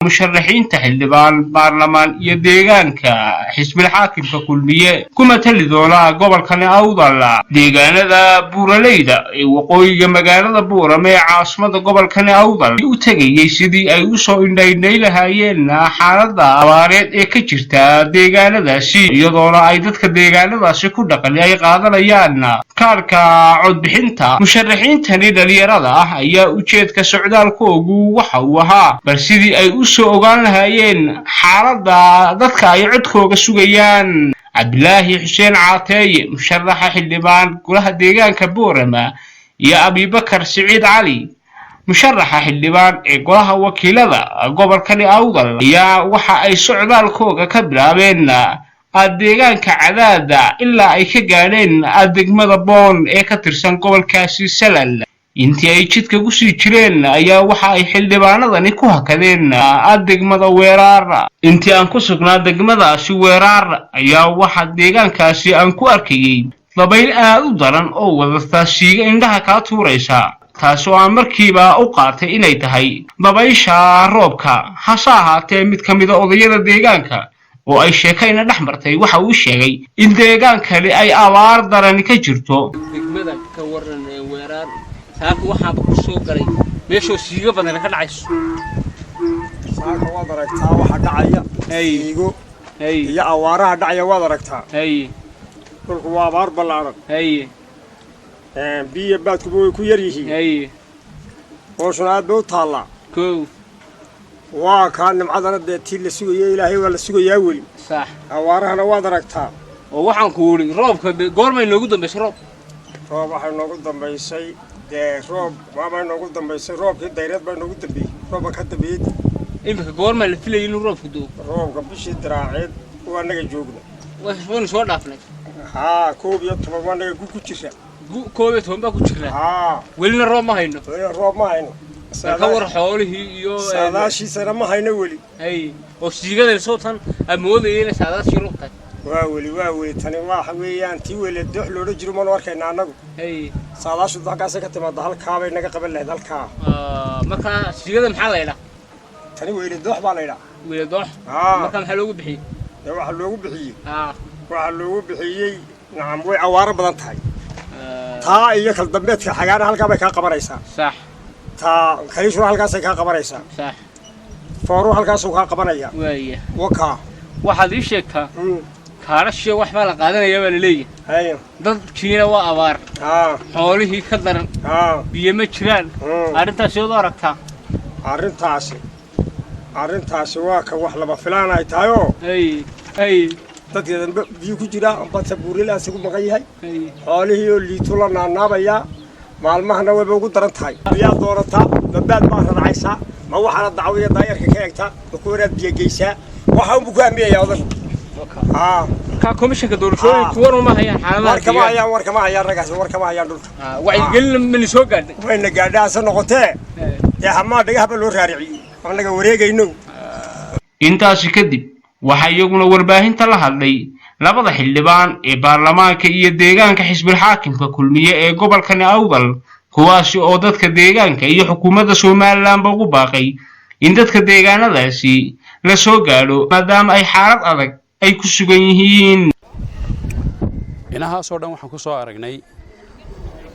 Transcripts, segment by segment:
Musharaxiinta xildhibaan baarlamaan iyo deegaanka xisbil xaakimka Kulmiye ku matali doona gobolkani Awdal, deegaanada buuraleyda ee waqooyiga magaalada Buurame ee caasimada gobolkani Awdal, u tegayey sidii ay usoo indhaindhay lahaayeen xaaladda abaareed ee ka jirta deegaanadaasi, iyadoona ay dadka deegaanadaasi ku dhaqani ay qaadanayaan kaarka codbixinta. Musharaxiintani dhalinyarada ah ayaa ujeedka socdaalkoogu waxa uu ahaa bal sidii ay u soo ogaan lahaayeen xaaladda dadka ay codkooga sugayaan. Cabdilaahi Xuseen Caateeye, musharaxa xildhibaan golaha deegaanka Boorama, iyo Abibakar Siciid Cali, musharaxa xildhibaan ee golaha wakiilada gobolkani Awdal, ayaa waxa ay socdaalkooga ka bilaabeen deegaanka Cadaada ilaa ay ka gaadheen degmada Boon ee ka tirsan gobolkaasi Salal. Intii ay jidka kusii jireen ayaa waxa ay xildhibaanadani ku hakadeen degmada Weeraar. Intii aan ku sugnaa degmadaasi Weeraar ayaa waxa deegaankaasi aan ku arkayey dabayl aad u daran oo wadata siiga indhaha kaa tuuraysa, taas oo aan markiiba u qaatay inay tahay dabaysha roobka. Hase ahaatee, mid ka mida odayada deegaanka oo ay sheekayna dhex martay waxa uu sheegay in deegaankani ay abaar darani ka jirto. Degmada ka waran ee Weeraar, saaka waxaaba ku soo galay meeshoo siigo badan ka dhacayso. Saaka waad aragtaa waxa dhacaya, siigo iyo awaaraha dhacaya waad aragtaa. Dhulku waa abaar ballaaran. Biyo baadkuba way ku yar yihiin. Hooshuna aad bay u taallaa. Kow. Waa kaa nimcadana dee tii la sugayo Ilaahay waa la sugayaa weli. Awaarahana waad aragtaa. Oo waxaan ku uri, roobka goormay noogu dambaysay roob? Roob waxay noogu dambaysay dee, roob waabay noogu dambaysay, roobkii dayreed baa noogu dambeeyey, roobka ka dambeeyey. Iminka goormaa la filayay inuu roobku doo? Roobka bishii diraaceed waa naga joogna. Waynu soo dhaafnay. Haa, 11 waa naga ku jira. 11 baa ku jiraa. Haa. Welina roob ma hayno. Welina roob ma hayno. Ka war xoolihii iyo Saadaashiisana ma hayno weli. Hay, oo siigadan soo tan aad moodayay inay saadaashii roob tahay. Waa weli, waa weli. Tani waxa weeyaan tii weli doox loola jiro manu arkayna annagu. Saadaashu halkaasay ka timaada, halkaabay naga qaban lahayd halkaa. Marka siigada maxaa la ydhaa? Tani weli doox baa la ydhaa. Weli doox? Haa. Marka maxaa loogu bixiyey? Dee waxaa loogu bixiyey, waxaa loogu bixiyey, nacam, way awaaro badan tahay taa iyo kal dambeedka xagaana halkaa bay kaa qabanaysaa. Taa kaliishuna halkaasay kaa qabanaysaa. Fooru halkaasuu kaa qabanaya. Waaya. Wakaa. Waxaad ii sheegtaa, kaarashiya wax baa la qaadanaya baa laleeyahay. Dadkiina waa abaar. Xoolihii ka daran. Biyo ma jiraan. Arrintaas yaad u aragtaa? Arrintaasi waa ka wax lama filaan ay tahay oo hay hay dadka dambe biyo ku jira badsa buurilaas ugu maqan yahay. Xoolihii oo liito la naanaabayaa, maalmahana wayba ugu daran tahay. Biyaa doonataa, mabaad baa raracaysaa, ma waxaana dacwaya daayarka ka eegtaa, ma kuwanaad biyo geysaa, waxa unbu ku amiyaya odagu, haa. Markaa komishanka doorashooyinku war uma hayaan xaaladaha? War kama hayaan, war kama hayaan raggaasi, war kama hayaan dhulka. Wacyigelina mani soo gaadhay? Wayna gaadha, hase noqotee dee hamaa dhagahaba loo raariciyey, annaga wareegayno. Intaasi kadib waxaa iyaguna warbaahinta la hadlay labada xildhibaan ee baarlamaanka iyo deegaanka xisbil xaakimka Kulmiye ee gobolkani Awdal, kuwaasi oo dadka deegaanka iyo xukuumadda Somalilandba ugu baaqay in dadka deegaanadaasi la soo gaadho, maadaama ay xaalad adag ay ku sugan yihiin. Inahaasoo dhan waxaan ku soo aragnay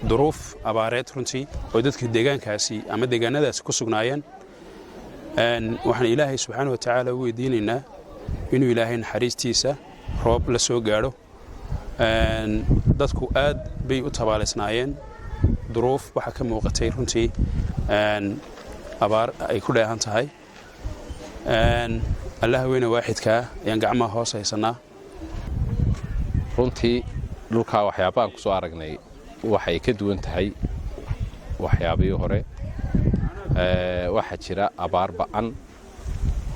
duruuf abaareed runtii oo dadka deegaankaasi ama deegaanadaasi ku sugnaayeen. Waxaan Ilaahay subxaana wa tacaala u weydiinaynaa inuu Ilaahay naxariistiisa roob la soo gaadho. Dadku aad bay u tabaalaysnaayeen, duruuf waxaa ka muuqatay runtii abaar ay ku dheehan tahay. Allaha weyne waaxidkaa ayaan gacmaha hoos haysannaa. Runtii dhulkaa waxyaabahaan ku soo aragnay waxay ka duwan tahay waxyaabihii hore. Waxaa jira abaar ba'an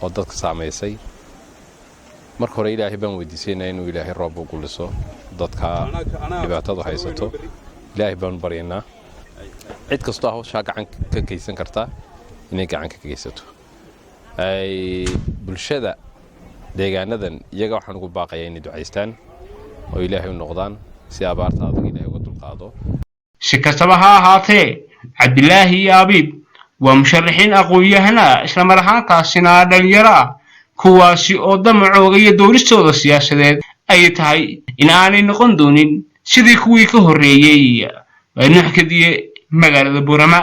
oo dadka saamaysay. Marka hore Ilaahay baan weydiisaynaa inuu Ilaahay roob u guliso dadka dhibaatadu haysato. Ilaahay baanu baryaynaa cid kastoo hawshaa gacan ka geysan karta inay gacan ka geysato. Bulshada deegaanadan iyaga waxaan ugu baaqayaa inay ducaystaan oo Ilaahay u noqdaan si abaarta adag Ilaahay uga dulqaado. Si kastaba ha ahaatee, Cabdilaahi iyo Abiib Waa musharaxiin aqoon-yahana, islamar ahaantaasina dhalinyaro ah, kuwaasi oo damacooga iyo dooristooda siyaasadeed ay tahay in aanay noqon doonin sidii kuwii ka horreeyey. Waa Nuux Kadiye, magaalada Buurama.